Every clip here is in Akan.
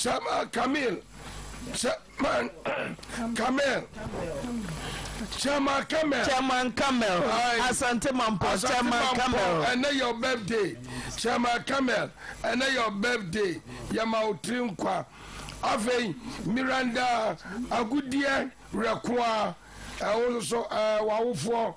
Chairman Camille, Chairman Camille, Chairman Camille. Chairman Camille, Asante Mampong, Chairman Camille. Ɛnɛ your birthday, Chairman Camille, ɛnɛ your birthday, yɛma wo tiri nkwa. Afei Miranda Agudeɛ Werɛkoa. Wo nso so w'awofoɔ.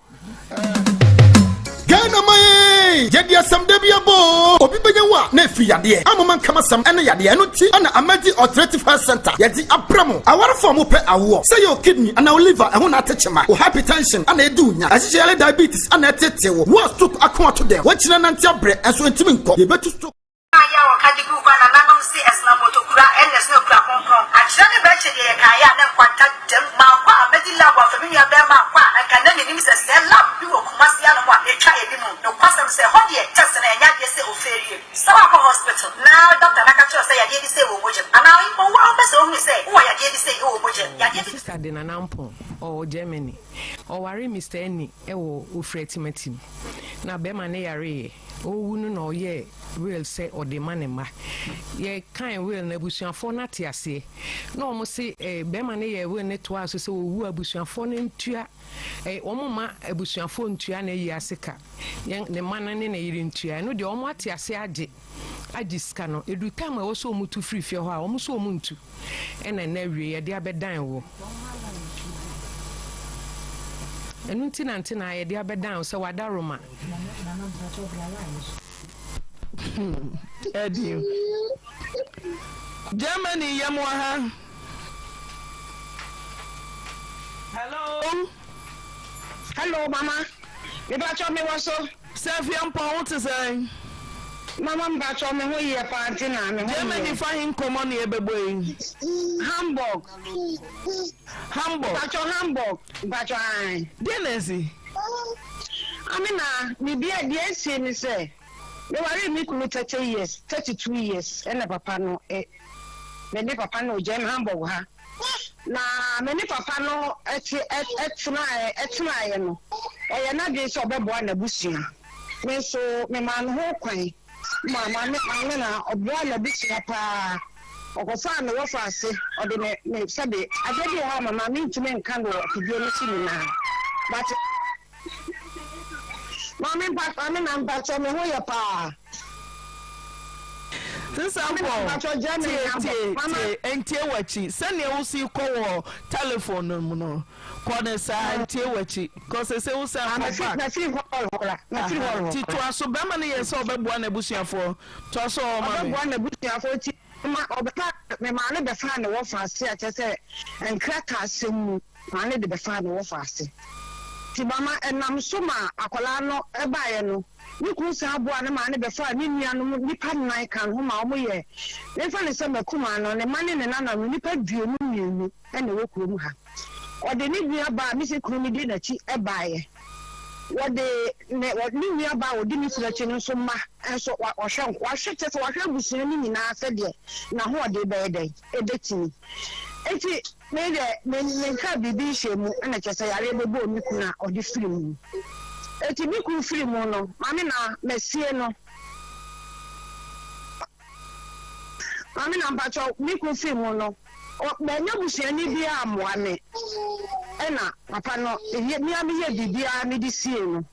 Ghana man ee! Yɛde asɛm da bi abɔ oo! Obi bɛnya wo a na ɛfiri yadeɛ. Amoma nkamasɛm ne yadeɛ. Ɛno nti na Amadi Alternative Health Centre yɛde abrɛ mo. Awarefoɔ a mopɛ awoɔ, sɛ ɛyɛ wo kidney anaa wo liver ɛho na ate kyema, wo hypertension na ɛdi wo nya, ɛhyehyɛ yare diabetes na ɛtetee wo, wo a stroke ako ato dɛm, woakyina nante abrɛ nso ɛntumi nkɔ, yɛbɛtu stroke. Ayɛ a wɔka de guu hɔ a nananom se ɛsena mmotokura ɛna ɛsena kura kronkron. Akyerɛ ne bɛkyɛ deɛ yɛkaeɛ a na nkwanta dam. Mankɔ a mɛdi lab amfa me nua bɛɛma ankɔ a anka na mennim sɛ sɛɛ lab bi wɔ Kumasi anom a ɛtwa anim. Nokwasɛm sɛ ɛhɔ deɛ test no ɛnyɛ adeɛ sɛ ofeerie. Sɛ woakɔ hospital na doctor no aka kyerɛ wo sɛ yadeɛ bi sei wɔ wo mogya mu anaa mpo wo ara wopɛ sɛ wohunu sɛ wowɔ yadeɛ bi sei wɔ wo mogya mu, yadeɛ Me bi. sister de Nana Ampong, ɔwɔ Germany. Ɔwaree Mister Ani wɔ Ofiri Atimatim. Na bɛrima no yareeɛ. Ɔrewu no na ɔyɛɛ will sɛ ɔde ma ne mma. Yɛkan will no abusuafoɔ no ate aseɛ. Na wɔn se eh, bɛrima no yɛɛ will no toaa so sɛ ɔwu a abusuafoɔ no ntua eh, wɔn mma abusuafoɔ ntua n'ayi ase ka. Yɛn, ne mma no ne ne yere ntua. Ɛno deɛ wɔn ate aseɛ agye, agye sika no. Ɛduru time a ɛwɔ sɛ wɔn tu firi fie hɔ a, wɔn nso wɔn ntu. Ɛna ɛnɛ awie yɛde abɛdan wo. Ɛno nti na nte na yɛde abɛdan wo sɛ w'adaroma. Ɛdi. Germany yɛ mo aha. Hello. Hello mama, mepakyɛw me wɔ so. Sɛ Fiampɔn wo te sɛn? Mama mepakyɛw me ho yɛ paa nti na me ho yɛ. Germany fa he nkɔmɔ ne yɛbɛbɔ yi? Hamburg. Hamburg. Mepakyɛw Hamburg mepakyɛw ae. Deɛ na asi? Ame na biribi a deɛ asie ne sɛ me waree me kunu 30 years 32 years ɛna papa no ɛ me ne papa no ɔgyae me Hamburg ha. Na me ne papa no te tenaeɛ tenaeɛ no, ɔyɛɛ n'adwene sɛ ɔbɛboa n'abusua. Me nso, memaa no ho kwan ma maame maame na ɔboaa n'abusua pa ara. Ɔkɔfaa me wɔfa ase, ɔde me me sɛbe adeɛ bi wɔ hɔ a mama mentumi nka no wɔ afidie no so nyinaa but maame mpa maame na mpakyɛ me ho yɛ paa. Sisampɔn, tie tie tie ntie w'akyi sɛnea wosi kɔ wɔ telephone no mu no kɔ ne saa ntie w'akyi kɔ sese wo sɛ kɔ back. Ti toa so bɛrima no yɛ sɛ ɔbɛboa n'abusuafoɔ toa so ɔma me. Ɔbɛboa n'abusuafoɔ ti ma ɔbɛfa me maame bɛfa ne wɔfa ase a kyerɛ sɛ nkrataa asɛm mu maame de bɛfa ne wɔfa ase ti mama ɛnam so ma akwadaa no ɛbaeɛ no. Ne kunu san boaa no maa no bɛfaa ne nuanom nnipa nnan kaa ne ho ma wɔyɛɛ, memfa no sɛ m'akumaa no, ne mma ne ne nananom, nnipa 22 na ɛwɔ kurom ha. Ɔde ne nuabaa a mese kunu no di n'akyi baeɛ. Wɔde ne, ne nuabaa a ɔdi ne kunu akyi no nso mma nso, wahwɛ, wahwɛ, kyerɛ sɛ wahwɛ abusua no nyinaa sɛdeɛ n'ahoɔden bɛyɛ dɛn, ɛbɛtumi. Enti Me deɛ, me menkaa biribi nhyɛɛ mu na kyerɛ sɛ yareɛ bɛbɔɔ me kunu a ɔde firi mu. Enti me kunu firi mu no, maame na masie no. Maame na mpakyɛw, me kunu firi mu no, mannya busuani biara ammoa me. Ɛna papa no, me ara meyɛɛ biribiara mede siee no.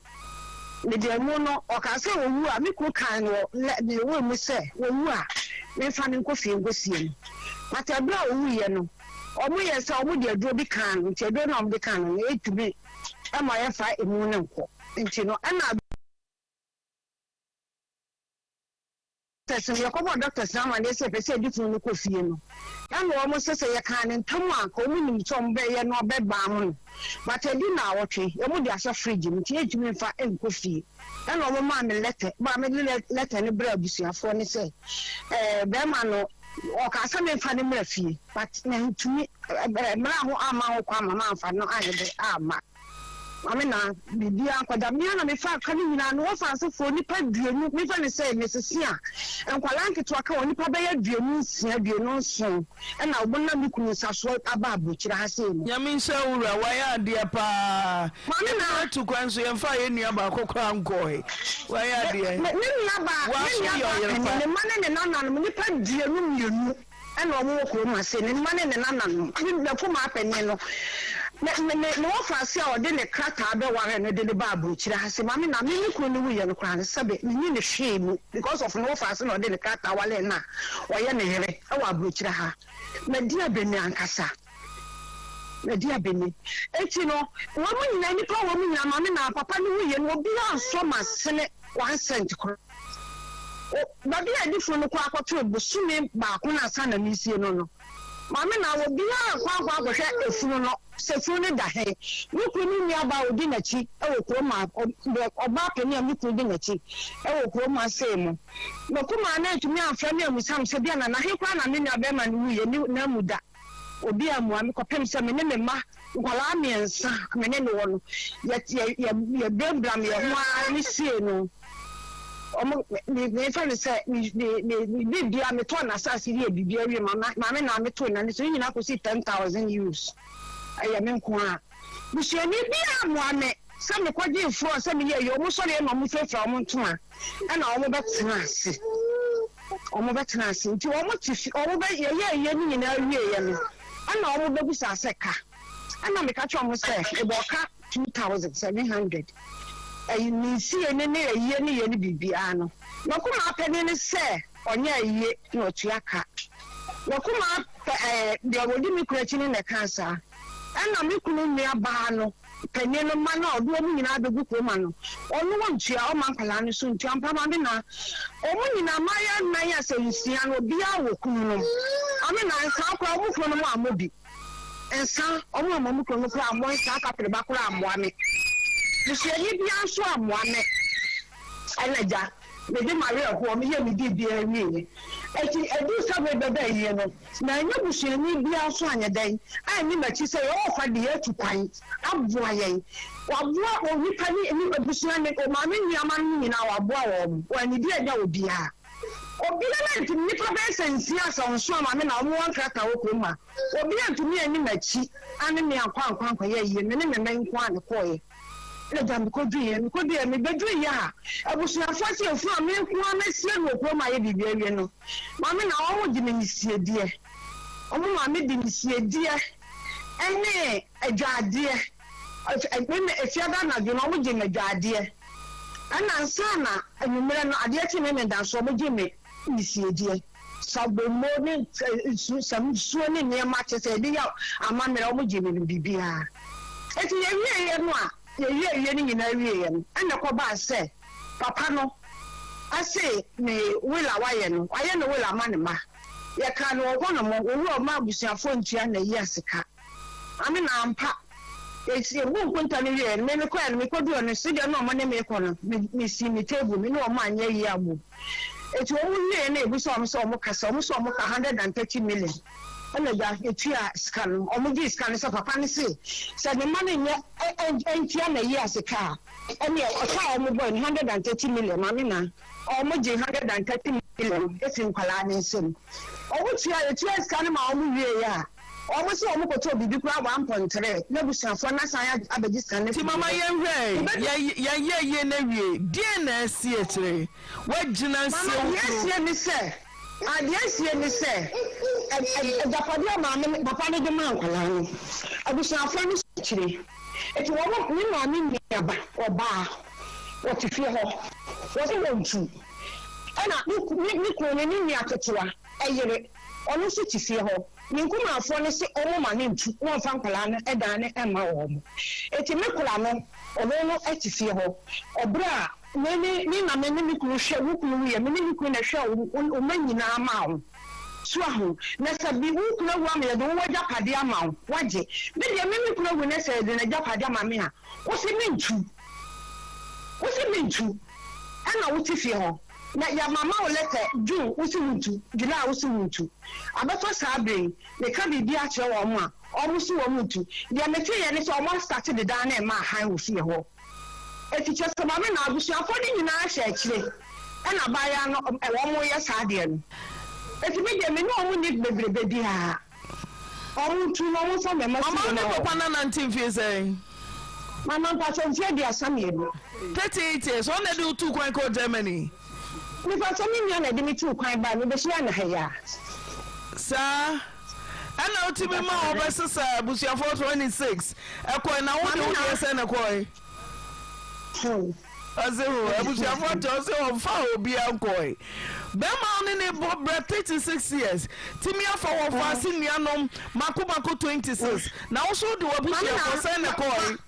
Mede amu no, ɔkaa sɛ ɔwu a, me kunu kaa no wɔ ne will mu sɛ ɔwu a, memfa no nkɔ fie nkɔsie no. But ɛberɛ a ɔwuiɛ no, wɔyɛɛ sɛ wɔde aduro bi kaa no, nti aduro no a wɔde kaa no no, ɛntumi mma yɛmfa emu no nkɔ. Nti no, ɛna. Doctors no, yɛkɔbɔɔ doctors no amanneɛ sɛ yɛpɛ sɛ yɛde funu no kɔ fie no, ɛna wɔn se sɛ yɛkaa no ntam a anka wɔn nim sɛ wɔn bɛyɛ no bɛbaa ho no, but adi naawɔtwe, wɔn de ahyɛ fridge mu nti yɛntumi mfa nkɔ fie. Ɛna wɔn maa me letter, maa me de letter no brɛɛ abusuafoɔ no sɛ ɛɛ bɛrima no ɔkaa sɛ memfa no mmra fie, but mantumi, mmara ho amma ho kwan ma mamfa no anyɛ dɛ amma. Maame na biribiara nkɔda. Me ara na mefaa ka no nyinaa. Mewɔ Fransefoɔ nnipa aduonu, memfa no sɛ mesese a, nkwadaa nketewa ka wɔn, nnipa bɛyɛ 26, 27 na wɔnam me kunu nsa so aba aburokyire ha sei no. Nyame nhyira wo wura wayɛ adeɛ paa Maame na. Yɛn atu kwan nso yɛnfaa yɛn nua baako koraa nkɔɔe wayɛ adeɛ Me me nua baa, Woa me so nua yɛ baa ɔyere panin, pa. ne mma ne ne nananom, nnipa 22. Ɛna wɔn wɔ kurom ha sei, ne mma ne ne nananom. Me m'akumaa panin no, me me me me wɔfaase a ɔde ne krataa bɛwaree no de no baa aburokyire ha sei. Maame na me me kunu no wuiɛ no koraa no, sɛbe menni no hwee mu because of ne wɔfaase na ɔde ne krataa waree no a ɔyɛ ne yere wɔ aburokyire ha. Madi abɛni ankasa. Madi abɛni. Enti no, wɔn nyinaa, nnipa a wɔn nyinaa, maame na papa no wuiɛ no, obiara ansɔ m'asene one cent koraa. O, baabi a yɛde funu no kɔ akɔto bosome baako no ansa na meresie no no, maame na obiara ankɔ ankɔ ankɔhwɛ efunu no sɛ funu no da he. Me kunu ne nuabaa a odi n'akyi wɔ kurom ha, ɔbaa panin a me kunu di n'akyi wɔ kurom ha sei mu. M'akumaa no antumi amfrɛ me ammisa me sɛ bia na he koraa na me nuabarima no wuiɛ ne n'amu da. Obi ammua me kɔpem sɛ me ne me mma nkwadaa mmiɛnsa a me ne no wɔ no, yɛ yɛ yɛ yɛbrabram yɛn ho ara ne sie no. Wɔn me mefa no sɛ me me me me biribiara metɔɔ n'asase yɛɛ biribiara wie ma maame na metoo n'ani so ne nyinaa kɔsii ten thousand euros. Ɛyɛ me nko ara. Busuani biara ammoa me sɛ mekɔgyee frɔɔ sɛ meyɛ yei. Wɔn sɔreɛ na wɔfirafira wɔn ntoma ɛna wɔbɛtena ase. Wɔbɛtena ase. Nti wɔte fi, wɔbɛ, yɛyɛɛ yei no nyinaa wieeɛ no, ɛna wɔbɛbisaa sɛ ka. Ɛna meka kyerɛɛ wɔn sɛ mebɔɔ ka 2700. Ɛyi, me nsie no ne ayie ne yɛ ne biribiara no. M'akumaa panin no sɛ ɔnyɛ ayie na ɔtua ka. M'akumaa pɛ, ɛɛ, deɛ ɔdi me kunu akyi no na ɛkaa saa. Ɛna me kunu nua baa no panin no mma no a ɔde wɔn nyinaa abɛgu kurom ha no, ɔno ɔntua, ɔmma nkwadaa no nso ntua. Ampa maame na wɔn nyinaa, mmayewa nnan a sɛ nsia no, obiara wɔ kununom. Maame na nsa koraa wɔn kununom ammɔ bi. Nsa, wɔn amma wɔn kununom koraa ammɔ nsa, kapreba koraa ammoa me. Busuani biara nso ammoa me. Ɛna gya, mede m'awerɛhoɔ meyɛɛ me biribiara wieeɛ. Enti ɛduu sɛ merebɛba ayie no, Mannya busuani biara nso anyɛ dɛn anni m'akyi sɛ yɛn wɔfa de yɛn atu kwan aboa yɛn. Waboa onipa ne ne abusua ne maame nuanom nyinaa waboa wɔn. Wannidi annya obiara. Obiara antumi, nnipa bɛyɛ sɛ nsia sɛ nson a maame na wɔn wɔ nkrataa wɔ kurom ha. Obiara antumi anni m'akyi ane me ankɔ ankɔ ankɔyɛ ayie. Me ne me mma yi nko ara na ɛkɔeɛ. Ɛna gya mekɔduiɛ. Mekɔduiɛ, mebɛduiɛ a, abusuafoɔ se efunu a me nko ara masie no wɔ kurom ayɛ biribi awie no, maame na wɔn de me nesiedeɛ. Wɔn maame de nesiedeɛ ne adwadeɛ. Me me efiada anadwo no wɔn gye me adwadeɛ. Ɛna ansa na anwummerɛ no adeɛ kye me meda nso wɔn gye me nesiedeɛ. Sabomo ne nsu nsuo ne nneɛma kyerɛ sɛ yɛde yɛ amammerɛ wɔn gye me no biribiara. Enti yɛwieeɛ no a, yɛwieeɛ no nyinaa wieeɛ no, ɛna ɛkɔbaa sɛ papa no se ne will a wayɛ no, wayɛ ne will ama ne mma. Yɛkaa no wɔ hɔnom, owura ɔmma abusuafoɔ ntua n'ayia sika. Maame na ampa, yɛbuu nkonta no wieeɛ no, me mekɔeɛ no, mekɔduu hɔ no, sɛdeɛ na wɔne me rekɔ no, me mesii me table, me ne wɔn anyɛ yie ammom. Enti wɔn wieeɛ no, yɛbisaa wɔn sɛ wɔn ka sɛ, wɔn se wɔn ka 130 million. Ɛna agya yɛtuaa sika no, wɔn gyee sika no sɛ papa no se sɛ ne mma no nyɛ ntua n'ayi ase ka a, ɛneɛ ɔka a wɔn bɔe no 130 million, maame na wɔn gyee 130 million firi nkwadaa no nsam. Wɔn tua, yɛtuaa sika no maa wɔn wieeɛ a, wɔn se wɔn kɔtɔɔ biribi koraa 1.3 na abusuafoɔ no asan abɛgye sika no Nti afiri mama hɔ. yɛnhwɛ Yɛbɛdu. yɛ yɛayɛ yie no awie, deɛn na asi akyire? Woagyina Mama sie wo deɛ kunu. asie ne sɛ. Na deɛ asie ne sɛ, agyapadeɛ a maame ne papa no de maa nkwadaa no, abusuafoɔ no hyɛ akyire. Enti wɔn, me maame nua ba, ɔbaa, wɔte fie hɔ, wɔse wɔntu. Ɛna me, me, me kunu no, ne nua ketewa yere, ɔno nso te fie hɔ. Ne nkumaafoɔ no se wɔn ma no ntu na ɔmfa nkwadaa no dan no mma wɔn. Enti me kora no, ɔno no te fie hɔ. Ɔberɛ a. Me ne me na me ne me kunu hwɛ wo kunu wuiɛ me ne me kunu na ɛhwɛɛ wo wo mma nyinaa maa wo so ahu na sɛ bi wo kunu awu ama yɛde wo w'agyapadeɛ ama wo wagye me deɛ me me kunu awu na sɛ yɛde n'agyapadeɛ ama me a wo se me ntu wo se me ntu ɛna wo te fie hɔ na yɛ mama wo lɛtɛ June wo se wo ntu July wo se wo ntu abɛtɔ saa bere yi meka biribi akyerɛ wɔn a wɔn se wɔn ntu deɛ meteeɛ ne sɛ wɔn astate dedaa na ɛma ahan wɔ fie hɔ. Enti kyerɛ sɛ maame na abusuafoɔ no nyinaa hyɛ akyire ɛna abaayewa no wɔn reyɛ saa adeɛ no. Enti me deɛ me ne wɔn nni bebrebe biara. Wɔn ntu na wɔn nfa me mma Mama fie wo ne ma papa wɔn. no anante mfie sɛn? Mama mpakyɛ mfie 32. 38 years, ɔno na ɛde wo tuu kwan kɔɔ Germany? Mepakyɛ me nua na ɛde me tuu kwan bae, me bɛhyia no ha yi ara. Saa ɛna wotumi ma wɔbɛsesa abusuafoɔ 26 ɛkɔe na wode wo deɛ sɛn na ɛkɔe? Ɔse ho abusuafoɔ te ɔse ɔmfa obia nkɔe. Bɛrima wo ne ne bɔ brɛ 36 years tumi afa wɔ faase nuanom mako mako 26 na wo so wode w'abusuafoɔ sɛn na ɛkɔe?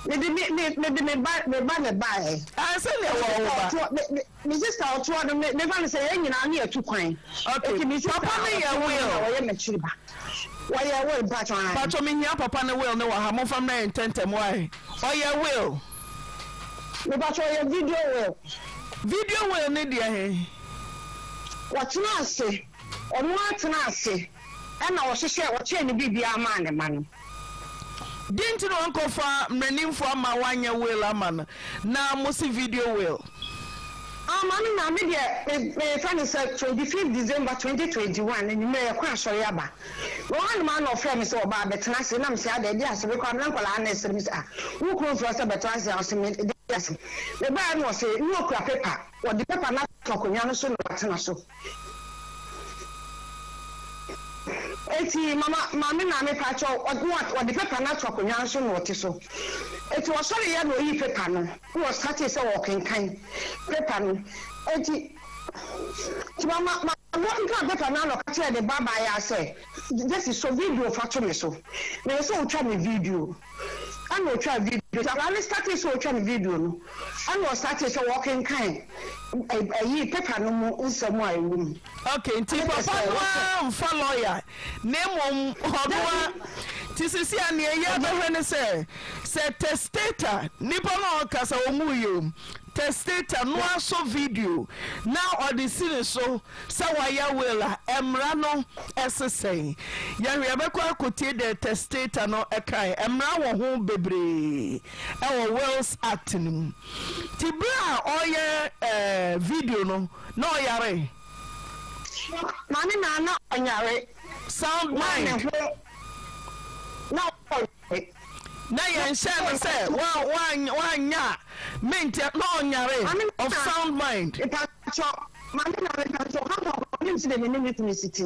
Mede me me mede me ba me ba na ɛbaeɛ. Ah sɛdeɛ wɔ wo ba. Me sister ɔtoa no me mefa no sɛ yɛn nyinaa ne yɛtu kwan. Okay Eti me sister papa no yɛ ɔtoa no will. na ɔyɛ m'akyiri ba. Wɔyɛ will mpatsɔ ae. Patsɔ me hia papa no will no wɔ ha momfa mmrɛ yɛn ntɛntɛm why ɔyɛ will. Mepatsɔ ɔyɛ video will. Video will ne deɛ he? Wɔtena ase ɔno ara tena ase ɛna ɔhyehyɛ ɔkyɛɛ ne biribiara maa ne ma no. Deɛ nti na wankɔfa mmaranimfoɔ amma wanyɛ will ama no na mose video will? Ah maame na me deɛ me me fa no sɛ 25 December 2021 anwummerɛ yɛkɔ asɔre aba wɔ hɔ nom a na ɔfrɛ me sɛ ɔba abɛtena ase na me sɛ adɛn ɛdeɛ asɛm mekɔ a na nkwadaa no resere me sɛ ah wo kunu mfrɛ wo sɛ bɛtena ase a ɔse me ɛdeɛ asɛm mebaeɛ na ɔse na ɔkura paper ɔde paper no ato akonnwa no so na watena so. Eti mama maame na me pakyɛw ɔde paper no ato akonnwa no so na ɔte so. Eti ɔsɔre yɛ na oyii paper no na ɔstartee sɛ ɔrekenkan paper no. Eti ti mama maame ɔkenkan paper no a na ɔka kyerɛɛ ne ba abaayaa sɛ Jesse sɔ video fa to me so. Mepɛ sɛ otwa me video. Ɛna otwaa video. Nti akwadaa no startee sɛ otwa no video no, ɛna ɔstartee sɛ ɔrekenkan ɛyi paper no mu nsɛm a ɛwɔ mu. Okay, nti Ɛna papa sɛ no wɔsɛ. ara mfa lawyer na mmom ɔno ara nti sisi a nea ɛyɛ abɛhwɛ ne sɛ sɛ testator nipa no a ɔkasa ɔnwuiɛ o testator no ara sɔ video na ɔde si ne so Sɛ wayɛ will a, mmara no se sɛn? Yɛhwɛ, yɛbɛkɔ akɔtie deɛ testator no kae. Mmara wɔ ho bebree wɔ Wills Act no mu. Nti berɛ a ɔreyɛ video no, na ɔyare? Maame na na ɔnyare. Sound Na ne mind. ho na ɔnyare. Na yɛnhyɛɛ no sɛ wanyɛ a mentia, na ɔnyare, of sound mind. Mepakyɛw, maame na mepakyɛw, ha ma ɔnim sɛ me ne me kunu si te.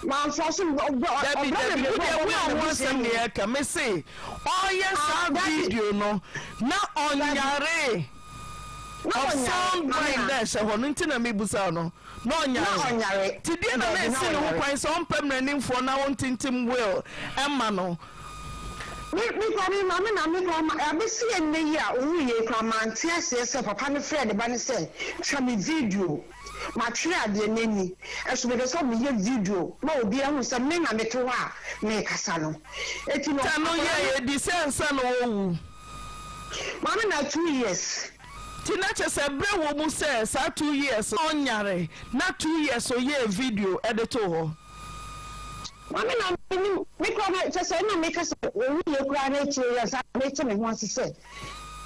Mamfa so, Dabi, ɔbrɛ dabi, me wo brɛ deɛ bɔ wo ma ho m'abusua asɛm mu. na yɛka. Me se ɔyɛ saa video no na ɔnyare, Na of ɔnyare, sound maame mind na. na ɛhyɛ hɔ no nti na mebusa wo no. Na Na ɔnyare. ɔnyare. Nti deɛ na na Dabi, na ɛsi ne ho ɔnyare. kwan sɛ ɔmpɛ mmaranimfoɔ na ɔntintim will mma no? Me me koraa me maame na me koraa ma abɛsi ɛnnɛ yi a ɔwuiɛ yi koraa mante aseɛ sɛ papa no frɛɛ ne ba no sɛ twa me video matwerɛ adeɛ no ani ɛso mepɛ sɛ meyɛ video ma obiara hu sɛ me na mete hɔ a merekasa no eti no Ta no akwadaa no yɛɛ adi sɛ ansa na ɔrewu. Maame na 2 years. Nti na kyerɛ sɛ berɛ wɔ mu sɛ saa 2 years no ɔnyare na 2 years ɔyɛɛ video de too hɔ. Maame na menim, me koraa na kyerɛ sɛ ɛna meka sɛ ɔwuiɛ koraa no akyire yi ansa na mete me ho ase sɛ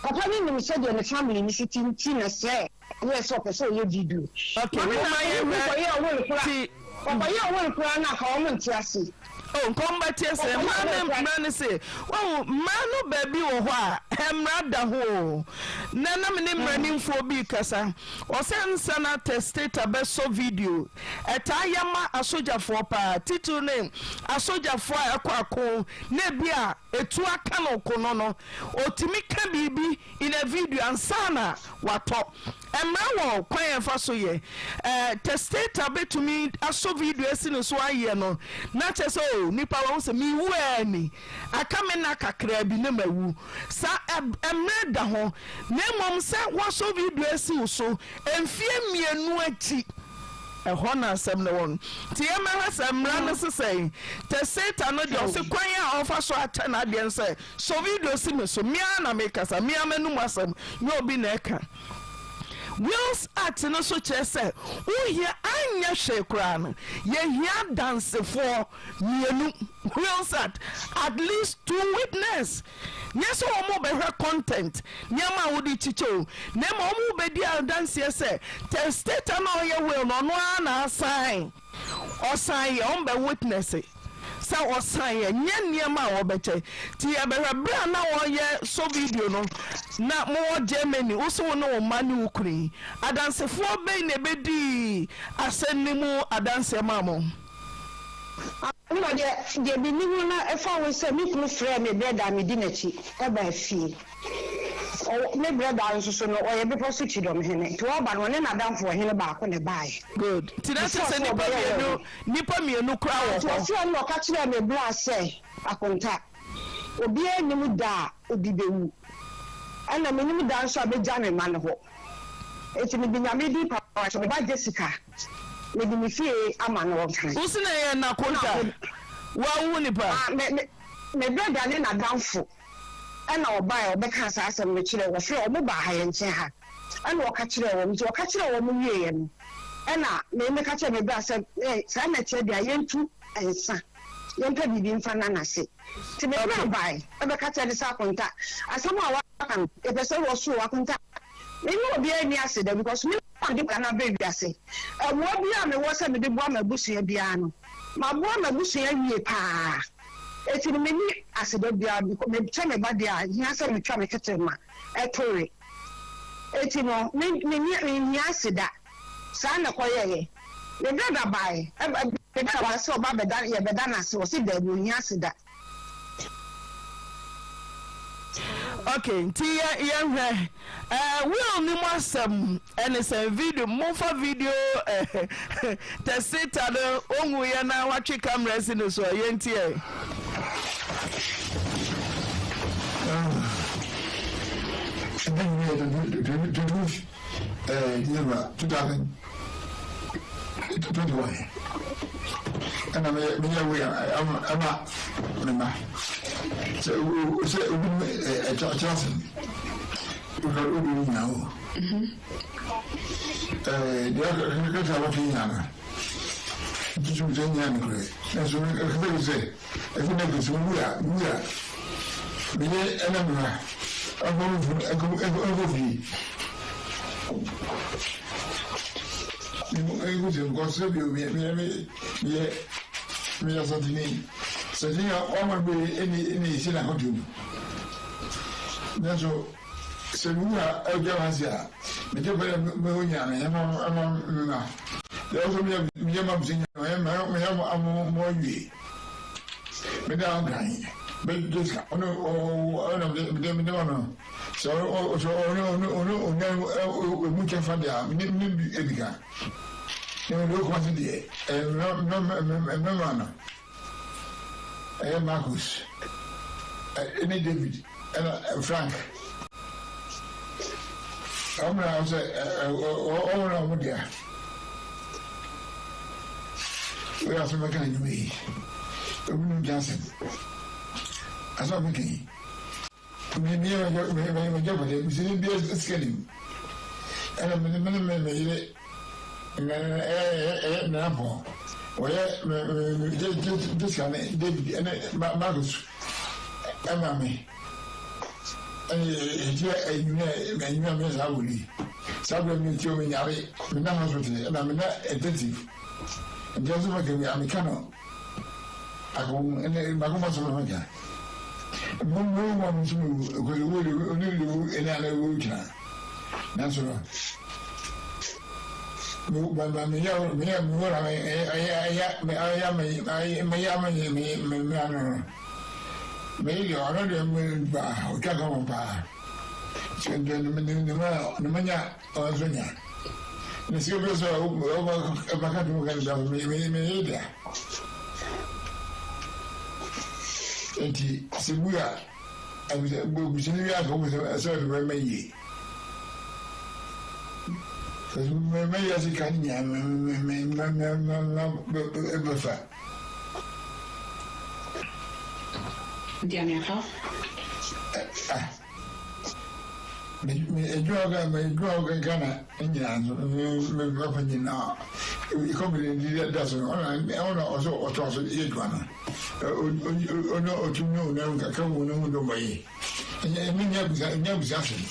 papa no nim sɛdeɛ ne family no si te nti na sɛ ɔyɛɛ sɛ ɔpɛ sɛ ɔyɛ video. Okay, Maame na momma ɔne yɛnhwɛ kɔyɛɛ will koraa, ti. ɔkɔyɛɛ will koraa no anka wɔn nte ase. Oh, nka wɔn bɛte ase. Ɔkɔyɛɛ Mmara will ne koraa. mmara ne se, wahu mmara no baabi wɔ hɔ a mmara da ho o. Nnɛ na me ne mmaranimfoɔ bi rekasa. Ɔsɛ ansa na testator bɛsɔ video, ɛtaa yɛ ma asogyafoɔ paa, titiriw ne asogyafoɔ a ɛkɔ ako na ebia etuo aka no ko no no, ɔtumi ka biribi in a video ansa na watɔ. Mmara wɔ kwan a ɛfa so yɛ. Testator bɛtumi asɔ video asi ne so ayɛ no na kyerɛ sɛ oh nipa wahu sɛ mewu ara ni, aka me nna kakraa bi na mawu. Saa mmerɛ da hɔ. Na mmom sɛ woasɔ video asi wo so mfeɛ mmienu akyi, ɛhɔ na asɛm no wɔ no. Nti yɛmmɛhwɛ sɛ mmara no se sɛn. Testator no deɛ ɔse kwan a ɔfa so akyɛ n'adeɛ no sɛ sɔ video si me so, me ara na mekasa, me ara m'anum asɛm, nyɛ obi na ɛka. Wills Act no nso kyerɛ sɛ wohia anyɛ hwee koraa no, yɛhia adansefoɔ mmienu, Wills Act, at least two witness. Nyɛ sɛ wɔrebɛhwɛ content, nneɛma a wode kyekyɛ o, na mmom wɔrebɛdi adanseɛ sɛ testator no a ɔyɛ will no, ɔno ara na asign. Ɔsan yɛ, wɔbɛ witness sɛ ɔsan yɛ, nyɛ nneɛma a wɔbɛkyɛ. Nti yɛbɛhwɛ berɛ a na wɔreyɛ sɔ video no, na mowɔ Germany, wo se wo ne wo mma ne wo kunu yi, adansefoɔ bɛn na ɛbɛdii asɛm no mu adanseɛ maa mo? Ɛna deɛ deɛ menim no ɛfa ho sɛ me kunu frɛɛ me brɛda a medi n'akyi baa fie. Ɔwɔ me brɛda nso so no ɔyɛ bepɔ so kyidɔmhene nti ɔreba no ɔne n'adamfo ɔhene baako na ɛbaeɛ. Good. Nti na kyerɛ Before sɛ sɛ nnipa ɔbɛyɛ mmienu wɔ no. nnipa mmienu koraa wɔ Nti hɔ. ɔfrɛɛ me na ɔka kyerɛɛ me bra sɛ Akonta, obiara nnim da a obi bɛwu ɛna mennim da nso a mɛgya me mma no hɔ. Enti mede Nyame din pa akyɛ me ba Jessica, mede me fie ama no ɔnkan. Wo se na ɛyɛ nna Ɛna konta? me, Woa wo nipa? ah, me, me, me brɛda ne n'adamfo ɛna ɔbae a ɔbɛkaa saa asɛm no kyerɛɛ, wɔfrɛɛ wɔn baa ha yɛn nkyɛn ha, ɛna ɔka kyerɛɛ wɔn, nti ɔka kyerɛɛ wɔn wieeɛ no, ɛna me, meka kyerɛɛ me bra sɛ, eh, saa na ɛteɛ deɛ a, yɛntu nsa, yɛmpɛ biribi mfa nna no ase. Nti me bra bae bɛka kyerɛɛ no sɛ, Akonta, asɛm a woaka no, yɛpɛ sɛ wɔso o, Akonta, me ne obiara nni aseda because me na mede nkwadaa no aba wiase. Mmoa biara a mewɔ sɛ mede boa m'abusua biara no, maboa m'abusua awie paa. Enti no menni aseda biara because mekyɛ me ba deɛ a, ɛhia sɛ metwa me kɛtɛ ma ɛto we. Enti no, me, menni, menhia aseda. Saa na ɛkɔyɛeɛ. Me brada baeɛ, me brada baeɛ sɛ ɔba bɛda, yɛbɛda no ase, ɔse daabi, ɔnhia aseda. Ok nti yɛ yɛnhwɛ ɛɛ will ne mu asɛm ɛne sɛn video momfa video ɛɛ tɛsita no ohun yɛ na watwe camera si ne so a yɛnti ɛ. December 2021 ɛna meyɛ meyɛ wei ɛma ɛma me mma sɛ sɛ obi mu ɛkyɛ ɛkyɛ asɛm obi obi nyinaa o ɛɛ deɛ kɛkɛ a wɔtwe nyinaa no tutu sɛ nyinaa no korɛ nanso ɛkɛsɛ sɛ. Efi nnɛ kosi wu a wu a meyɛ ɛna me ma ɛnkɔ me funu ɛnkɔ ɛnkɔ fie. Ɛnkɔ fie nkɔ sɛ bi me me me meyɛ meyɛ santini santini a ɔma bi ɛni ɛni esi na akɔtu mu. Nanso sɛ me wu a ɛgya wɔn ase a megye pɛ dɛ me ho nyina no ɛma ɛma me ma deɛ ɔsɔ meyɛ meyɛ ma mo sɛ nyina no ɛma meyɛ mo mo awie. Meda wo nkan. Me Jessica, ɔno ɔno mede mede ma no. Sɛ ɔno ɔno ɔno ɔno onya emu kyɛfa deɛ a, mene mene bi ebi ka. Na mede okuma se deɛ, ɛmɛ ma no. Ɛyɛ Marcus, ɛne David, ɛna Frank. Wɔn na sɛ wɔn na wɔn dea. Wei asɛm bɛka na nnwuma yi. Obi nim gya asɛm. Asɛm bɛka yi. Me me me me me gya pɔtɛ me sini bi sika nim. Ɛna me me me me yere me ɛyɛ ɛyɛ nana pɔn. Wɔyɛ me me me Jessica ne David ɛne Marcus ɛma me. Ɛne ɛkyerɛ ɛnwuma ɛnwuma meyɛ saa wɔ ni. Saa berɛ mi nti me nyare me na hospital ɛna me na intensive. Nti ɛsɛ mɛka bi a meka no akɔm ɛne makoma so mɛka. Mo mo mo mo nso mo kɔsɛ wo de wo ne de wo ɛne ana wo gyina. Nanso no me ba ba me yɛ me yɛ me wura me ɛyɛ ɛyɛ me ɛyɛ me me yɛ me me me me ano no. Me deɛ ɔno deɛ me ba ɔtwa ka ho paa. Sɛ deɛ ne ne ne ma ne ma nya ɔno nso nya. Ne sika bi sɛ ɔba ɔba ka to ka ne da me me me yɛ dea. Eti sɛ bu a ɛbisɛ busini bi aka wo sɛ ɛsɛ ɔde bɛma yie. Sɛ mɛ yɛ sika ne nyinaa mɛ mɛ mɛ mɛ mɛ mɛ bɛfa. Edwuma a edwuma a ɔka Ghana nyinaa no me me papa nyinaa kɔmpani di da so no ɔna ɔna ɔsɛ ɔtoa so yɛ adwuma no ɔno ɔtumi ne ɔnam kakra mu ne ho dɔm yi ɛnyɛ ɛnyɛ nyɛ abusa nyɛ abusa asɛm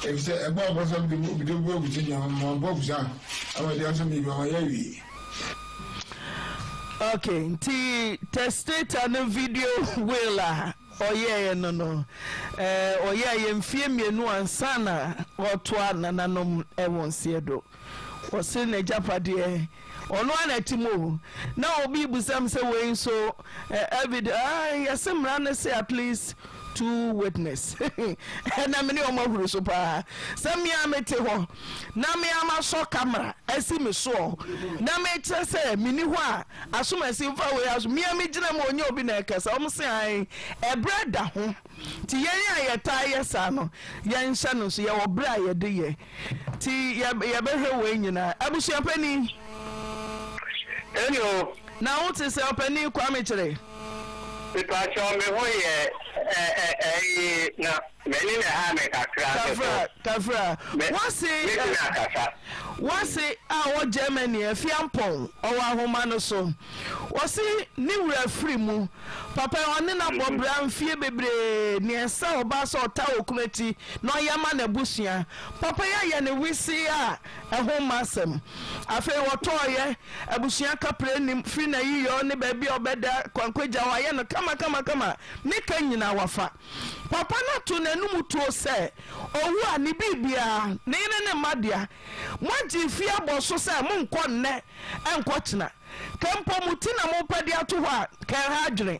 efisɛ ɛbɔ abɔ sɛ mede bɔ abusa nyinaa ma bɔ abusa ama deɛ ɔsɛ meyɛ ma yɛ awie. Ok nti testator no video will a ɔyɛeɛ no no eh, ɔyɛeɛ mfeɛ mmienu ansa na ɔretoa nananom wɔ nseɛ do. Ɔse n'agyapadeɛ ɔno ara na ɛte mu o. Na obi rebisa me sɛ wei nso evid ah yɛse mmara no se at least two witness. Ɛnɛ me ne wɔn ahuru so paa sɛ me ara mete hɔ na me ara masɔ camera asi me soɔ na mekyerɛ sɛ menni hɔ a asomasi mfa wei aso me ara megyina mu ɔnyɛ obi na ɛkasa wɔn se ae ɛberɛ da ho nti yɛn a yɛtaa yɛ saa no yɛnhyɛ no nso yɛwɔ berɛ a yɛde yɛ Nti yɛbɛhwɛ wei nyinaa. Abusua panin. Hello. Na wo te sɛ ɔpanin Kwame Kyere? Mepakyɛw me ho yɛ ɛyi na m'ani na ɛha me kakra nso so. Kafra kafra. Wase Mɛtumi akasa. Wase a ɔwɔ Germany Afiampɔn ɔwɔ ahoma no so. Wɔse ne wura firi mu. Papa yi ɔne no abɔ bra mfie bebree nea ɛsɛ ɔbaa sɛ ɔtaa okunu akyi na ɔyɛ ma n'abusua. Papa yi ayɛ no wesee a ɛho mma asɛm. Afei wɔtɔɔeɛ, abusua kaprɛ nnim, firi n'ayiyɔ ne baabi a ɔbɛda, kwankwagya wayɛ no kama kama kama, ne ka nyinaa wafa. Papa no ato n'anum tuo sɛ ɔwu a ne biribiara, ne yere ne mma dea. Moagye fie abɔ so sɛ monkɔ nnɛ nkɔ kyena. Ka mpo mo ti na mopɛ de ato hɔ a, ka ɛha adwene.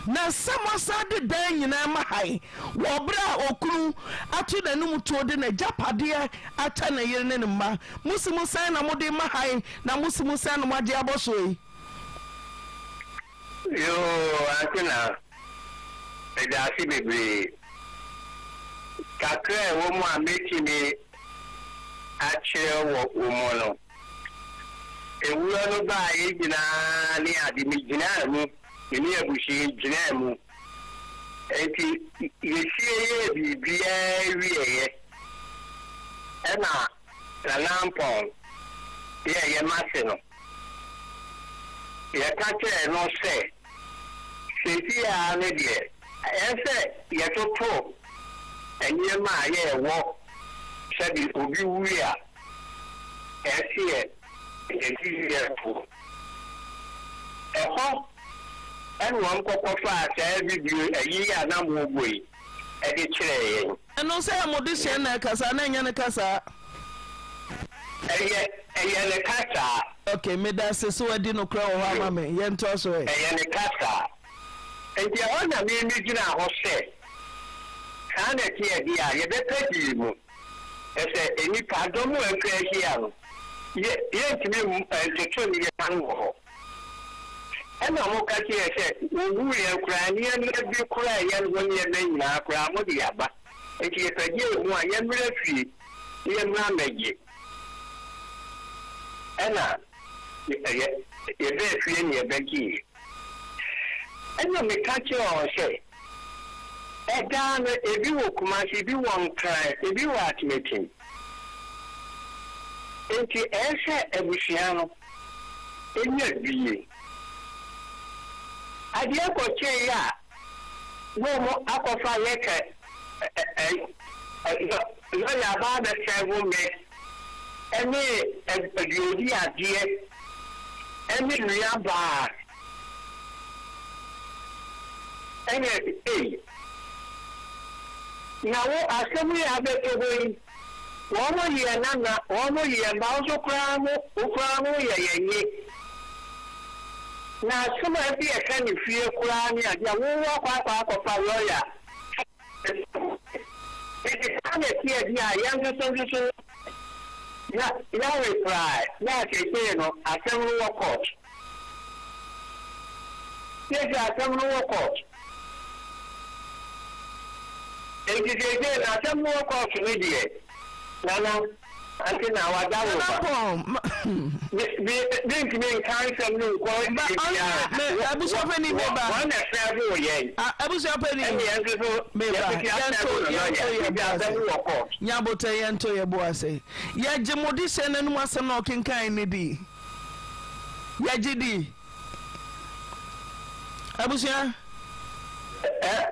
Na sɛ moasan de dan nyinaa ma han wɔ bere a okunu ato n'anom tuo de n'agyapadeɛ akyɛ ne yere ne ne mma, mosi mu sɛn na mode ma han na mosi mu sɛn na moagye abɔ soɔ yi? Yoo Aunty Naa, medaase bebree. Kakra a ɛwɔ mu a mɛtumi akyerɛ wɔ wo mu no, Ewura no baeɛ nyinaa ne ade, megyinaa mu, me ne abusua yi gyinaa mu. Enti yɛsie yɛɛ biribiara wieeɛ, ɛna Nana Ampɔn yɛɛ yɛn ase no, yɛka kyerɛɛ no sɛ, seesei ara no deɛ, ɛyɛ sɛ yɛtoto nneɛma a yɛwɔ sɛbe obi wui a, ɛseɛ yɛdi yɛn bo. Ɛhɔ ɛna wɔn kɔkɔ faa saa video ayi a na mobɔ yi ɛde kyerɛɛ yɛn. Ɛno sɛ yɛ mo dehyeɛ na ɛkasa na ɛnyɛ ne kasaa. Ɛyɛ ɛyɛ ne kasaa. Ok medase sɛ wadi nokorɛ wɔ hɔ ama me yɛntoa so ɛ. Ɛyɛ ne kasaa. Enti ɛhɔ na me megyinaa hɔ sɛ saa na ɛteɛ deɛ a yɛbɛpɛ dii mu. Na sɛ nnipadɔm a atwa ahyia no, yɛ, yɛntumi ntoto nneɛma no wɔ hɔ. Ɛnna wɔka kyerɛɛ sɛ, Wɔwuu yɛn koraa, nneɛma bi koraa a yɛn ho nneɛma nyinaa koraa, mode aba. Enti yɛpɛ deɛ ɛmu a, yɛmmra fie na yɛmmra mmɛgye. Ɛnna yɛ, yɛbaa fie na yɛbɛgyeeɛ. Ɛnna meka kyerɛɛ wɔn sɛ, Ɛdaa no, ebi wɔ Kumasi, ebi wɔ Nkran, ebi wɔ Atemetem. Enti ɛyɛ sɛ abusua no nya bie. Adeɛ kɔkyeeɛ a, na wɔn akɔfa lɛtɛ lɔya aba abɛsɛɛvo me ɛne deɛ ɔdi adeɛ ɛne nuabaa. Ɛnna ei, na wo asɛm yi a abɛto hɔ yi, wɔn yɛ nana, wɔn yɛ mma, wo nso koraa ho, wo koraa ho yɛ yɛn nye. Na asɛm a ɛsɛ yɛka ne fie koraa ne adeɛ a wo akɔ akɔ akɔfa lɔya. Enti saa na ɛteɛ deɛ a, yɛn nso so nso so no, yɛ yɛ reply na seesei no asɛm no wɔ court. Seesei asɛm no wɔ court. Enti seesei no asɛm no wɔ court no deɛ, Nana, Ante na wada wo ba. Me me mentumi nka nsɛm no nkɔ akyiri biara. Abusuapanin me ba. Wɔn na sɛɛvoo yɛn. Abusuapanin. Ɛne yɛn nso so me ba. yɛtete Yɛnto asɛɛvo no yɛnto lɔya. yɛ Nti bo asɛm ase. no wɔ court. Nyabotɛ yɛnto yɛ bo ase. Yɛgye mo dehyɛ no anom asɛm na ɔkenkan no di. Yɛgye di. Abusua. Ɛ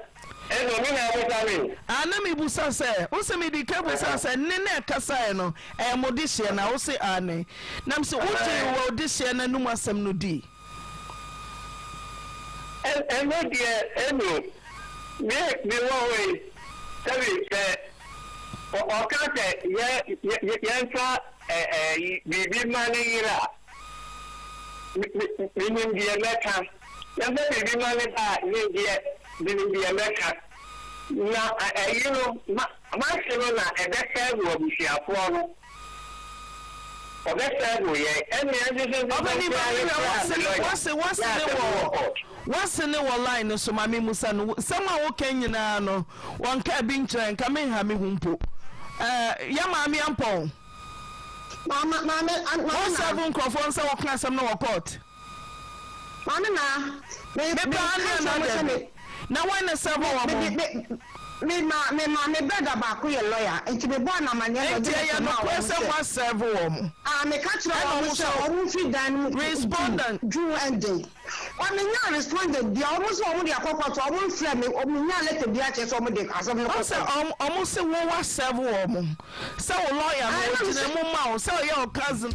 ɛno me na abusa me. Ah na me busa sɛ, wo se me di ka busa sɛ nne na ɛkasaɛ no ɛyɛ mo dehyeɛ na wo se aane. Na me se wo gyee wɔ dehyeɛ no anum asɛm no dii. Ɛno deɛ ɛno me me wɔ hɔ yi sɛbi sɛ ɔka sɛ yɛ yɛnfa. biribi ma no yere a, me, me, menim deɛ mɛka. Yɛmfa biribi ma ne ba a, me deɛ, menim deɛ mɛka. Na ayi no, ma, m'ase no na ɛbɛsɛɛvo abusuafoɔ no. Ɔbɛsɛɛvo yɛn. Ɛnneɛ nso so nso Ɔbɛni so ma me nso wura koraa me wase lɔya. wase wase Yɛ ne asɛm wɔ wɔ court. wase ne wɔ line no so ma me musa no nsɛm a woka nyinaa no wɔnkaa bi nkyerɛ nka me nha me ho mpo ɛɛ yɛ maame ampɔn. Maame maame maame Wo naa. serve nkurɔfoɔ nsɛ wɔka asɛm no wɔ court. Maame naa. Me Me me paa ka ne kyerɛ anaa mo sɛ dabi? me. Na wɔn na serve Me wɔn me mo. me me ma me ma me brɛda baako yɛ lawyer nti me bɔɔ no amaneɛ na ɔde Nti me ɛyɛ kɔmaa nokorɛ wɔn sɛ sɛ. mo aserve wɔn. Ah me ka kyerɛ Ɛna wɔn wɔn sɛ nso wɔn mfiri dan no mu respondent. June ending. Ɔ me nyaa respondent bia wɔn nso wɔn de akɔ court wɔn nfrɛ me me nyaa letter bia kyerɛ sɛ wɔn de asɛm no kɔ Ɔsɛ court. ɔmo ɔmo se wo wa serve wɔn sɛ wo lawyer no Ah ɛna me ɔgyina se. mu ma wo sɛ ɔyɛ wo cousin.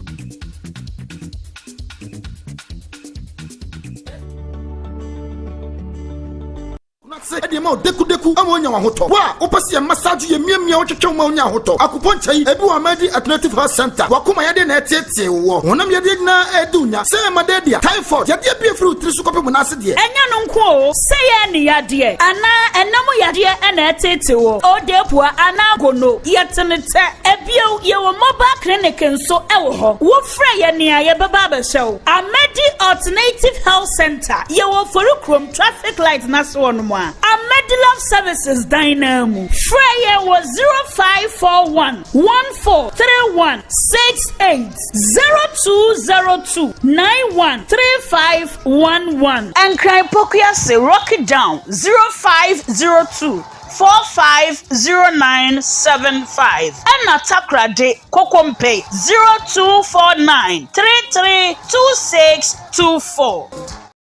No ase de ma wo dekudeku ama woanya w'ahotɔ. Wo a wopɛ sɛ yɛ massage yɛ miamia wo twetwe wo ma wonya ahotɔ. Akupɔnkyɛ yi, ebi wɔ Amadi Alternative Health Centre. W'akoma yadeɛ na ɛreteetee wo wɔ. Honam yadeɛ nyinaa ɛredi wo nya. Sɛ ɛyɛ malaria, typhoid, yadeɛ bi a ɛfiri wo tiri so kɔpem wo nan ase deɛ. Ɛnyɛ no nko oo, sɛ yɛ ne yadeɛ anaa ɛna mu yadeɛ na ɛreteetee wo, odeepua anaa gono, yɛte no tɛ. Ebio, yɛwɔ mobile clinic nso wɔ hɔ. Wofrɛ yɛn a, yɛbɛba abɛhwɛ wo. Amadi Alternative Health Centre, yɛwɔ Oforikrom traffic light no ase hɔnom a, Amedilove Services dan no ara mu. Frɛ yɛn wɔ 0541 1431 68, 0202 91 3511. Nkran Pokuase Rocky Down 0502 450975 ɛna Takoradi Kokompe 0249 332624.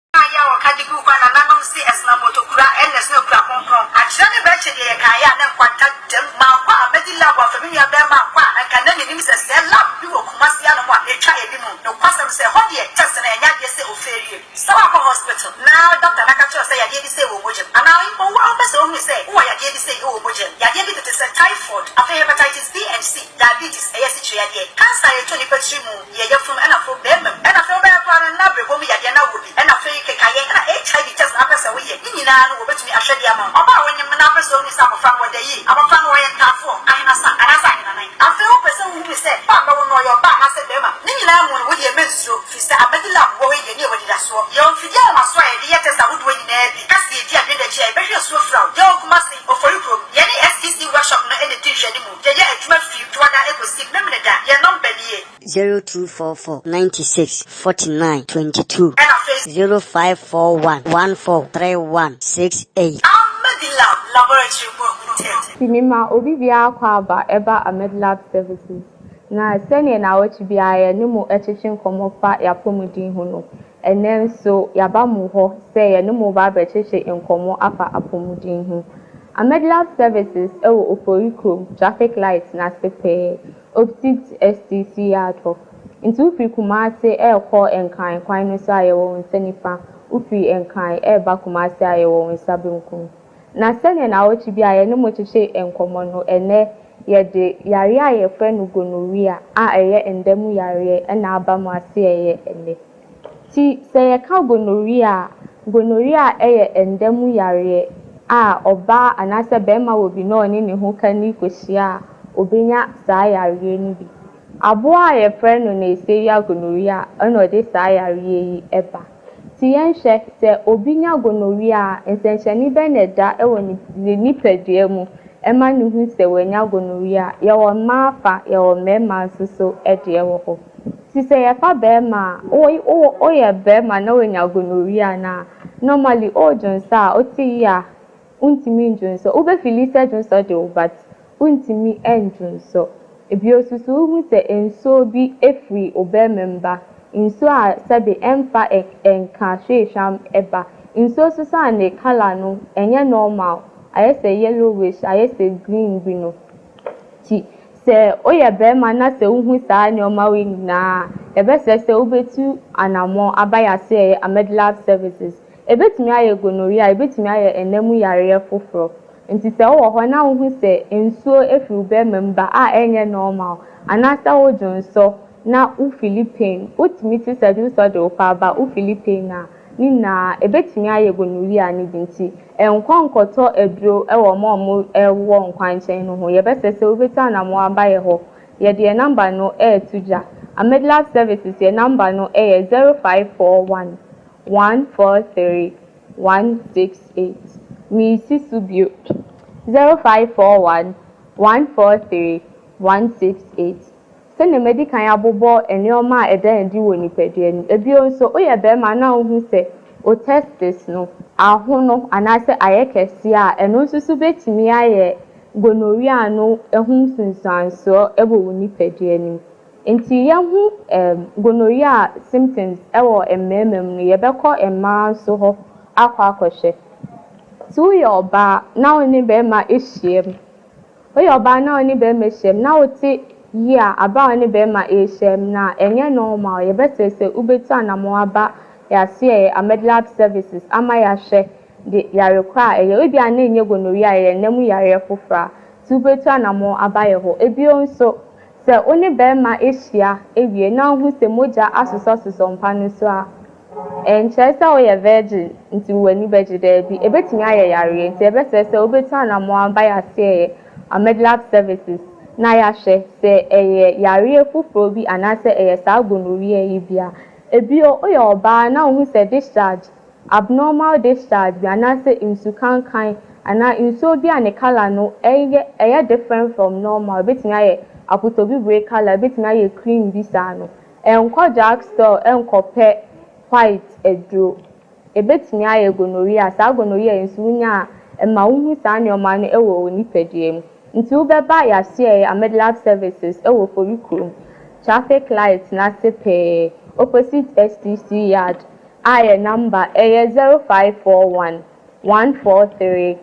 Ayɛ a wɔka de guu hɔ a nananom se ɛsena mmotokura ɛna ɛsena kura kronkron. Akyerɛ ne berɛkye deɛ yɛkaeɛ a na nkwanta dam. Mankɔ a mɛdi lab afa me nua bɛɛma ankɔ a anka na mennim sɛ sɛɛ lab bi wɔ Kumasi anom a ɛtwa anim. Nokwasɛm sɛ ɛhɔ deɛ test no ɛnyɛ adeɛ sɛ ofeerie. Sɛ woakɔ hospital na doctor no aka kyerɛ wo sɛ yadeɛ bi sei wɔ wo mogya mu anaa mpo wo ara wopɛ sɛ wohunu sɛ wowɔ yadeɛ bi sei wɔ wo mogya mu, yadeɛ bi tete sɛ typhoid, afei hepatitis B and C, diabetes, ɛyɛ asikyire yadeɛ, cancer a ɛtɔ nipa tiri mu, yɛ yafunu ɛna afei bɛɛma mu ɛna afei wobɛyɛ koraa no na brɛbɔ mu yadeɛ na wowɔ bi ɛna afei kekayɛ ɛna HIV test na apɛ sɛ woyɛ ne nyinaa no wɔbɛtumi ahwɛ de ama wo. Ɔbaa a wonyem na apɛ sɛ ohunu sɛ abɔfra no wɔda yie, abɔfra no ɔyɛ ntaafoɔ, ahenasa anaasɛ ahenanan. Afei wopɛ sɛ wohunu sɛ ba a bɛwo no ɔyɛ ɔbaa anaasɛ bɛɛma ne nyinaa mu no wodeɛ mɛnsuro firi sɛ Amadi lab wɔ hɔ yi deɛ ne yɛwɔ anidasoɔ. Yɛwɔ mfidie ahomasoɔ a yɛde yɛ test ahodoɔ nyinaa bi ka sɛ yɛdi adwene da akyi a yɛbɛhwɛ asuo fira wo. Yɛwɔ Kumasi, Ofori kurom. Yɛne SEC workshop no na ɛdi nhwɛanimu. Yɛyɛ adwuma firi Dwoada kɔsi Memeneda. Yɛn nɔmba nie. 0244 96 49 22. Ɛna afei. 0541 14 31 68. Ahmedilab Laboratory mu ahunu tɛɛtɛɛ. Nti mema obi biara akwaaba ɛba Ahmedlab Services. Na sɛdeɛ naawɔtwe biara yɛne mo twetwe nkɔmmɔ fa y'apɔmuden ho no, ɛnnɛ nso yɛaba mo hɔ sɛ yɛne mo reba abɛtwetwe nkɔmmɔ afa apɔmuden ho. Ahmedlab Services wɔ Ofori kurom, traffic light no ase pɛɛ. Opposite STC yard hɔ. Nti wofiri Kumasi rekɔ Nkran kwan no so a yɛwɔ wo nsa nifa, wofiri Nkran reba Kumasi a yɛwɔ wo nsa benkum. Na sɛdeɛ naawɔtwe bi a yɛne mo kyekye nkɔmmɔ no, ɛnnɛ yɛde yareɛ a yɛfrɛ no gonorrhea a ɛyɛ nda mu yareɛ na aba mo aseɛeɛ ɛnnɛ. Nti sɛ yɛka gonorrhea a, gonorrhea yɛ nda mu yareɛ a ɔbaa anaasɛ barima wɔ bi na ɔne ne ho kani kɔhyia a, ɔbɛnya saa yareɛ no bi. Aboa a yɛfrɛ no Neisseria gonorrhea na ɔde saa yareɛ yi ba. Nti yɛnhwɛ, sɛ obi nya gonorrhea a, nsɛnkyerɛnne bɛn na ɛda wɔ ne nipadua mu ɛma no hu sɛ wanya gonorrhea? Yɛwɔ mmaa fa, yɛwɔ mmarima nso so deɛ wɔ hɔ. Nti sɛ yɛfa bɛɛma a, wo woyɛ bɛɛma na wonya gonorrhea no a, normally oodwonsɔ a, wote yie a, wontumi ndwonsɔ. Wobɛ feeli sɛ dwonsɔ de wo but wontumi ndwonsɔ. Bio nso so wohu sɛ nsuo bi firi wo bɛɛma mu ba, nsuo a sɛbe ɛmfa nka hwee hwam ba. Nsuo nso so a ne colour no ɛnyɛ normal, ayɛ sɛ yellowish, ayɛ sɛ green bi no. Nti sɛ woyɛ barima na sɛ wohu saa nneɛma wei nyinaa a, yɛbɛsrɛ sɛ wobɛtu anammɔn aba yɛn asoɛeɛ Ahmed Lab Services. Ɛbɛtumi ayɛ gonorrhea, ɛbɛtumi ayɛ ɛna mu yareɛ foforɔ. Nti sɛ wowɔ hɔ na wohu sɛ nsuo firi wo bɛrima mu ba a ɛnyɛ normal, anaasɛ wodwonsɔ na wo feel pain, wotumi te sɛ dwonsɔ de wo kɔ aba, wo feel pain a, ne nyinaa ebetumi ayɛ gonorrhea no bi. Nti nkɔ nkɔtɔ aduro wɔ ɔmo a ɔmo ɛwɔ nkwankyɛn no ho. Yɛbɛsɛ sɛ wobɛtu anammɔn aba yɛ hɔ. Yɛde yɛn number no ɛɛto dwa. Amedlab Services, yɛn number no ɛyɛ 0541143168. Miisi so bio, 0541143168. Sɛnea madi kan abobɔ nneɛma a ɛda adi wɔ nipadua no, ebio nso, woyɛ bɛrima na wohu sɛ o testis no ahono anaasɛ ayɛ kɛseɛ a, ɛno nso so bɛtumi ayɛ gonorrhea no ho nsunsuansoɔ wɔ wo nipadua no mu. Nti yɛho gonorrhea symptoms wɔ mmarima mu no, yɛbɛkɔ mmaa nso hɔ akɔ akɔhwɛ. Nti woyɛ ɔbaa na wo ne bɛrima ahyia mu, woyɛ ɔbaa na wo ne bɛrima ahyia mu na wote yie a, aba a wo ne bɛrima ahyia mu na ɛnyɛ normal, yɛbɛsrɛ sɛ wobɛtu anammɔn aba yɛaseɛ Amedlab Services ama yɛahwɛ de yare kɔ a ɛyɛ. Ebi a na ɛnyɛ gonorrhea, ɛyɛ nam yareɛ foforɔ a, nti wobɛtu anammɔn aba yɛ hɔ. Ebio nso, sɛ wo ne bɛrima ahyia awie na wohu sɛ mogya asosɔsosɔ mpa no so a, ɛnkyerɛ sɛ woyɛ virgin nti w'ani bɛgye. Daabi, ebɛtumi ayɛ yareɛ. Nti yɛbɛsrɛ sɛ wobɛtu anammɔn aba yɛaseɛ Amedlab Services na yɛahwɛ sɛ ɛyɛ yareɛ foforɔ bi anaasɛ ɛyɛ saa gonorrhea yi bi a. Ebio, woyɛ ɔbaa na wohu sɛ discharge, abnormal discharge bi anaasɛ nsu kankan anaa nsuo bi a ne colour no ɛyɛ different from normal, ebɛtumi ayɛ apotobibire colour, ebɛtumi ayɛ cream bi saa no, ɛnkɔ drug store ɛnkɔpɛ white aduro. Ebɛtumi ayɛ gonorrhea. Saa gonorrhea yi nso, wonya a, ɛma wohu saa nneɛma no ɛwɔ wo nipadua mu. Nti wobɛba yɛaseɛ Amedlab Services ɛwɔ Forikurom traffic light n'ase pɛɛ, opposite STC yard, a yɛ number ɛyɛ 0541143168,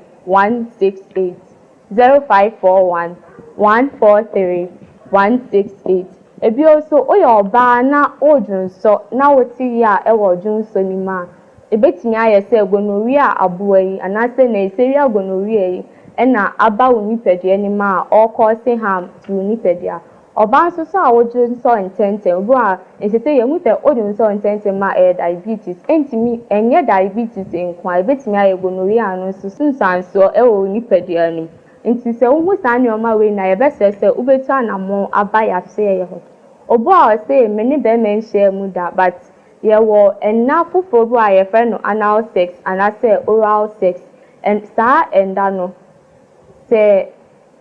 0541143168. Ebio nso, woyɛ ɔbaa na wodwonsɔ na wote yie a ɛwɔ dwonsɔ no mu a, ebetumi ayɛ sɛ gonorrhea aboa yi anaasɛ Neisseria gonorrhea yi ɛna aba wo nipadua no mu a ɔrekɔɔse harm to wo nipadua. Ɔbaa nso so a wodwonsɔ ntɛntɛm, obi a nsese yɛhu sɛ wodwonsɔ ntɛntɛm a ɛyɛ diabetes, ɛntumi ɛnyɛ diabetes nko a, ebetumi ayɛ gonorrhea no nso nsunsuansoɔ ɛwɔ wo nipadua no mu. Nti sɛ wohu saa nneɛma wei na, yɛbɛsrɛ sɛ wobɛtu anammɔn aba yɛaseɛ hɔ. Obi a ɔse me ne bɛrima nhyia mu da, but yɛwɔ nna foforɔ bi a yɛfrɛ no anal sex anaasɛ oral sex. Ɛn saa ɛnda no sɛ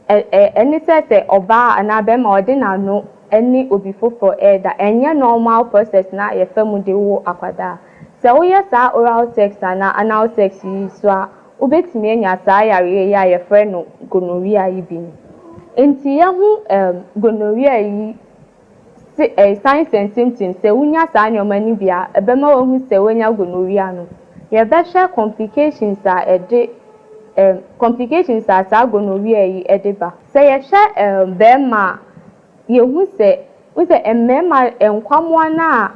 ɛ ɛ ɛne sɛ ɔbaa anaa bɛrima ɔde n'ano ɛne obi foforɔ ɛɛda, ɛnyɛ normal process na yɛfɛ mu de wo akwadaa. Sɛ woyɛ saa oral sex anaa anal sex yi so a, wobɛtumi anya saa yareɛ yi a yɛfrɛ no gonorrhea yi bi. Nti yɛho gonorrhea yi si signs and symptoms, sɛ wonya saa nneɛma no bi a ɛbɛma woahu sɛ woanya gonorrhea no. Yɛbɛhwɛ complications a ɛde complications a saa gonorrhea yi ɛde ba. Sɛ yɛhwɛ bɛrima a, yɛhu sɛ wohu sɛ mmarima nkwamoa no a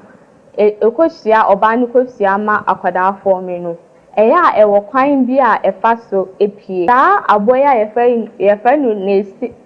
ɛkɔhyia ɔbaa no kɔhyia ma akwadaa fɔm no, ɛyɛ a ɛwɔ kwan bi a ɛfa so epie. Saa aboa yi a yɛfrɛ no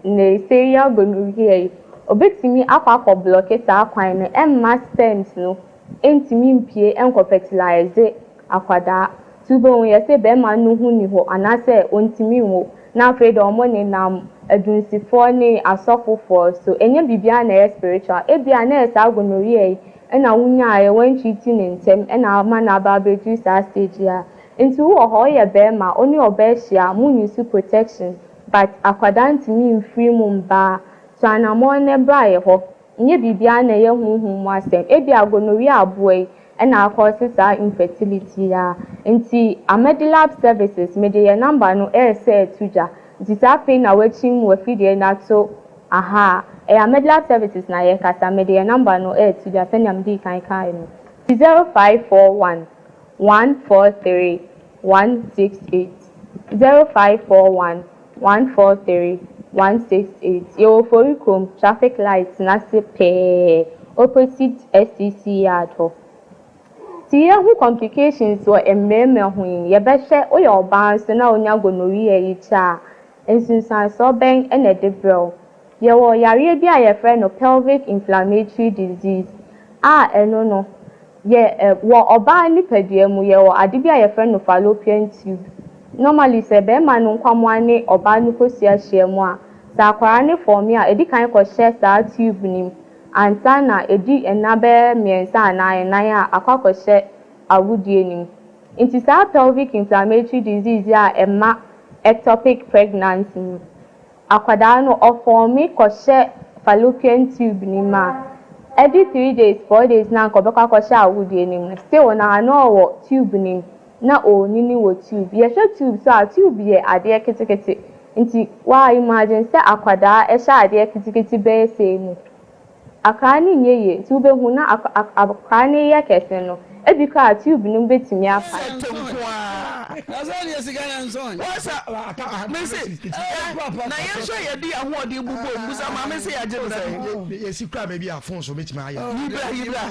Neisseria gonorrhea yi, obetumi akɔ akɔ block saa kwan no, ɛmma sperms no ntumi mpie nkɔ fertilize akwadaa. Nti wobɛhu yɛsɛ bɛrima no ho ni hɔ anaasɛ ɔntumi nwo, na afei deɛ ɔmo nenam adunsifoɔ ne asɔfofoɔ so. Ɛnyɛ biribiara na ɛyɛ spiritual. Ebia na ɛyɛ saa gonorrhea yi ɛna wonyaeɛ, wɔntreat ne ntɛm, ɛna ama no aba abɛduru saa stage yi a. Nti wowɔ hɔ, woyɛ bɛrima, wo ne ɔbaa ahyia, mo use protection, but akwadaa ntumi mfiri mu mba a, to anammɔn na bra yɛ hɔ. Nyɛ biribiara na ɛyɛ honhom mu asɛm. Ebia gonorrhea aboa yi ɛna akɔɔse saa infertility yi a. Nti Amedilab Services, mede yɛn number no ɛresɛ ɛto dwa. Nti saa afei na wakyim w'afidie no ato aha a, ɛyɛ Amedilab Services na yɛkasa. Mede yɛn number no ɛreto dwa sɛnea mede kan kae no, 0541143168, 0541143168. Yɛwɔ Forikurom traffic light n'ase pɛɛ, opposite STC yard hɔ. Nti Nti yɛhu complications wɔ mmarima ho yi, yɛbɛhwɛ woyɛ ɔbaa nso na wonya gonorrhea yi kyɛ a, nsunsuansoɔ bɛn na ɛde brɛ wo? Yɛwɔ yareɛ bi a yɛfrɛ no pelvic inflammatory disease a ɛno no, yɛ wɔ ɔbaa nipadua mu yɛwɔ ade bi a yɛfrɛ no fallopian tube. Normally sɛ bɛrima no nkwammoa ne ɔbaa no kosua hyia mu a, sɛ akwaraa no form a, ɛdi kan kɔhyɛ saa tube no mu ansa na ɛdi nna bɛyɛ 3 anaa 4 a akɔ akɔhyɛ awodie no mu. Nti saa pelvic inflammatory disease a ɛma ectopic pregnancy no, akwadaa no ɔform kɔhyɛ fallopian tube no mu a, ɛdi 3 days, 4 days na anka ɔbɛkɔ akɔhyɛ awodie no mu. Still na ano ɔwɔ tube no mu na ɔrenyini wɔ tube. Yɛhwɛ tube so a, tube yɛ adeɛ ketekete. Nti waa imagine sɛ akwadaa ɛhyɛ adeɛ ketekete bɛyɛ sei mu. Akwadaa no nyɛ yie nti wobɛhu na akwadaa no yɛ kɛse no, ebi koraa tube no bɛtumi apae. Na sɛ deɛ sika na nsɔn. Wasa mese na yɛn nso yɛde yɛn ahoɔden bubɔ mu busa maame sɛ yɛagye no sɛ. Yɛsi kura baabi a fon so bɛtumi ayɛ. Yibra yibra.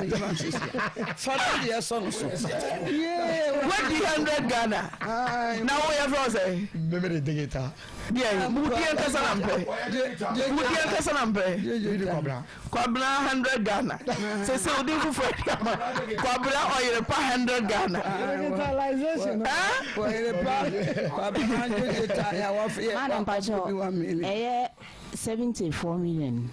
Fa no deɛ sɔ no so. Wadi 100 Ghana na wo yɛfrɛ wo sɛ. Meme de digital. Deɛ wudi ankasa na mpɛ. Wudi ankasa na mpɛ. Kwabena 100 Ghana. Sese wodi foforɔ adi ama. Kwabena ɔyerepa 100 Ghana. Digitalization. Ɔyerepa Kwabena digital ya wɔfɛ. Madam Pacho, ɛyɛ 74 million.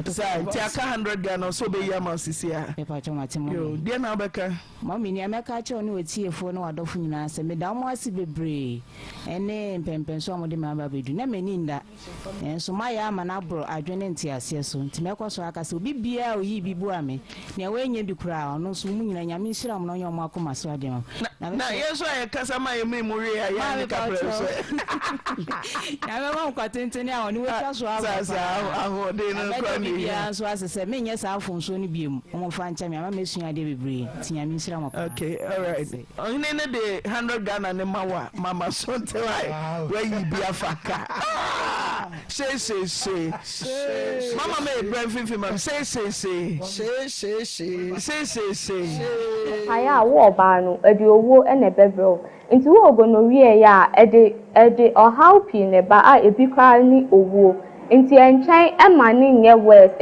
Saa nti aka 100 Ghana ɔsɛ ɔbɛyi ama sisi a. Mepacho mate mɔmi. Yo, deɛ na wobɛka? Mɔmi, nea mɛka akyerɛ wo ne w'atiefoɔ ne w'adɔfo nyinaa sɛ meda wɔn ase bebree ɛne mpɛmpɛnso a wɔde me aba abɛdu. Na m'ani nda, nanso moayɛ ama no aboro adwene ne nteaseɛ so. Nti mɛkɔ so aka sɛ obi biara a ɔyii bi boaa me, nea wannya bi koraa, ɔno nso mo nyinaa Nyame nhyira mo na ɔnyɛ wɔn akoma so adeɛ ma mo. Na yɛn nso a yɛkasa ma yɛn mene mu wee a yɛn ani kaprɛ nso ɛ. Nyame mma wo nkwa tenten ne ahoɔden, woatwa so aba paa. Ahoɔden Na no mɛda kora obi ne biara hia. nso ase sɛ menyɛ saa mfomsoɔ no biom, momfa nkyɛ me, ama masua adeɛ bebree, nti Nyame nhyira mo paa. Okay, alright. Ɔhene no de 100 Ghana no ma wo a, mama so nte wae, wayi bi afa ka. Ah! Seeseesee. Mama me brɛ mfimfini ma me. Seeseesee. Seeseesee. Kae a, wo ɔbaa no, ɛde owuo na ɛbɛbrɛ wo. Nti wo gonorrhea yi a, ɛde ɛde ɔhaw pii na ɛba a ebi koraa ne owuo. Nti ɛntwɛn ɛma no nyɛ worse.